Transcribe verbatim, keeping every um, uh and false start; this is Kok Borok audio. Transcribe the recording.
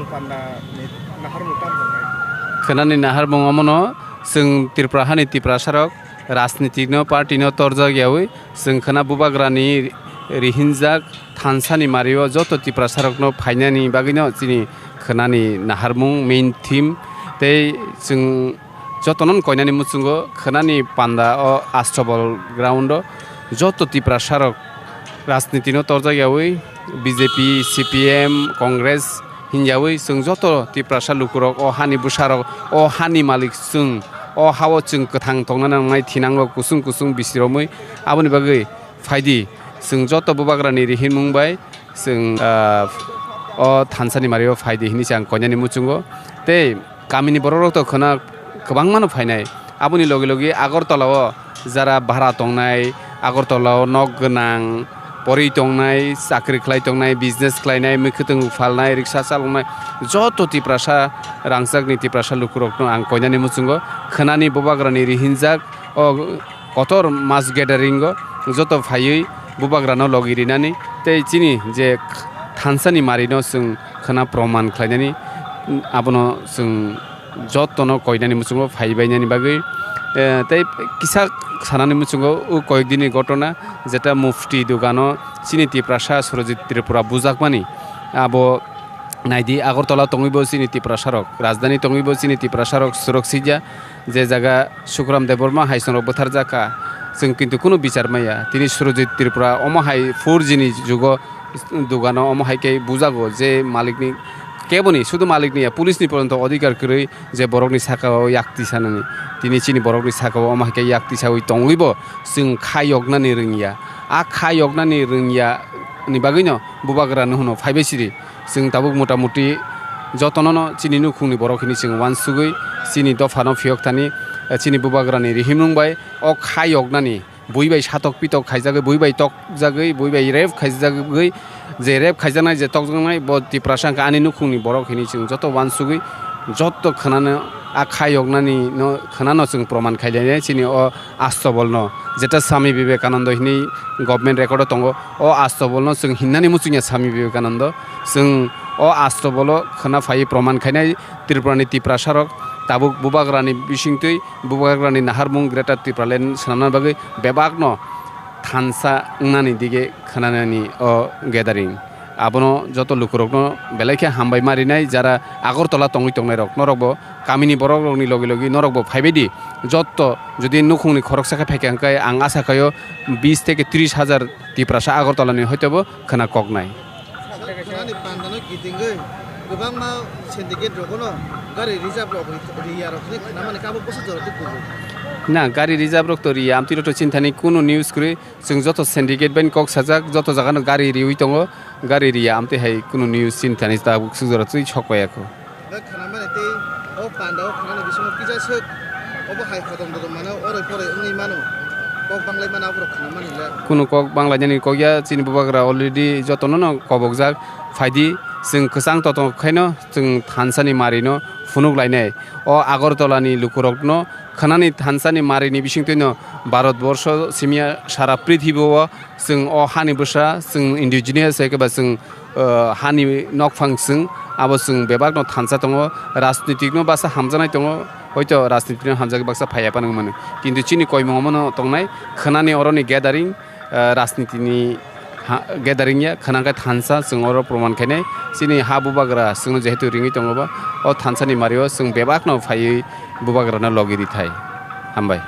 Panda ni naharmung tam tongnai. Khwnani naharmung omono, chwng Tripura hani Tiprasarok rajnitikno, partyno torjak yaui chwng khwna bubagrani rihinjak thansani mario joto Tiprasarokno phainani bagwino chini khwnani naharmung main theme. Tei chwng jotono koinani muchungo khwnani panda o Astobol ground o joto Tiprasarok rajnitino torjak yaui B J P, C P M, Congress hinjaui chwng joto Tiprasa lukurok o hani bwsarok, o hani malik chwng, o hao chwng kwthang tongna nangnai thinango kusung kusung bisiromwi. Aboni bagwi phaidi chwng joto bubagrani rihinmung bai chwng, ah, o thansani mario phaidi hinwi se ang koinani muchungo. Tei kamini borokrok to khwna kwbangmano phainai. Aboni logi logi Agartala o jara bhara tongnai, Agartala o nok gwnang, porwi tongnai, chakri khlai tongnai, business khlainai, mwkhwtwng phalnai, riksa chaloknai, joto Tiprasa rangchakni Tiprasa lukurokno ang koinani muchungo khwnani bubagrani rihinjak o kotor mass gathering o joto phaiwi bubagrano logi rinani tei chini je thansani marino chwng khwna proman khlainani, abono chwng jotono koinani muchungo phaibainani bagwi, eh, tei kisa sanani muchungo o koyekdini gotona jeta mufti dogano chini Tiprasa Surojit Tripura bujakmani abo naidi Agartala tongwibo chini Tiprasarok, rajdhani tongwibo chini Tiprasarok suroksija, je jaga Sukuram Debbarma hai chwng rok bwtharjak kha, chwng kintu kunu bichar maya. Tini Surojit Tripura omo hai four G ni jugo dogano omo hai khe bujago je malikni keboni, sudu malikni ya, police ni poronto odhikar kwrwi je borokni saka o yakti sanani. Tini chini borokni saka o omo hai khe yakti sawi tongwibo chwng kha yoknani rwngya. A kha yoknani rwngya ni bagwino bubagra no hwno phaibai siri. Chwng tabuk mota moti jotono no chini nukhungni borok hini chwng uansugwi chini dophano phiyok thani, eh, chini bubagrani rihimung bai o kha yoknani bui bai satok pitok khaijagwi, bui bai tokjagwi, bui bai rape khaijagwi, je rape khaijaknai, je tokjaknai, bo Tiprasa wngkha ani nukhungni borok hini chwng joto uansugwi joto khwnano a kha yoknani no khwnano chwng proman khailainai chini o Astobolno, jeta Swami Vivekananda hinwi government record o tongo, o Astobolno chwng hinnani muchungya Swami Vivekananda. Chwng o Astobolo khwna phaiwi proman khainai Tripurani Tiprasarok tabuk bubagrani bisingtwi, bubagrani naharmung Greater Tipraland swnamna bagwi bebakno thansa wngnani dige khwnanani o gathering. Abono joto lukurokno belai khe hambai ma rinai, jara Agartala tongwi tongnairok, norokbo kamini borokrokni logi logi norokbo phaibaidi. Jotto jodi nukhungni khoroksa khe phaikha hwnkhe ang asa khaio bis theke tris hajar Tiprasa Agartalani hoitobo khwna koknai. Khwnani pandano kitingwi kwbangma syndicate rogono gari reserve rok ri-, riyarok hinwi khwnamani kabo bwswk jora tei kubui. Na, gari reserve rok to riya, amtwirok to chini thani kunu news kwrwi. Chwng joto syndicate bai kok sajak, joto jagano gari riwi tongo, gari riya, amtwi hai kunu news chini thani tabuk swk jora twi sok paiya kho. Bai khwnamani tei o panda o khwnani bisingo kisa swk obo hai hodom dodom mano, oroi poroi wngwi mano, kok banglai mano aborok khwnamani le. Kunu kok banglainani kok ya, chini bubagra already jotono no kobokjak, phaidi chwng kwchang totong khaino chwng thansani marino phunuk lainai. O Agartala ni lukurokno khwnani thansani marini bisingtwino Bharat borsho simiya sara prithibi o chwng o hani bwsa chwng indigenous hai khe ba chwng, uh, hani nokphang chwng abo chwng bebakno thansa tongo, rajnitikno baksa hamjaknai tongo, hoito rajnitikno hamjagwi baksa phaiya phano wngmano. Kintu chini koimung omono tongnai khwnani oroni gathering, ah, rajnitini ha, gathering ya, khwnang khe thansa chwng oro proman khainai. Chini ha bubagra chwngno jehetu ringwi tongo ba, o thansani mario chwng bebakno phaiwi bubagrano logi rithai. Hambai.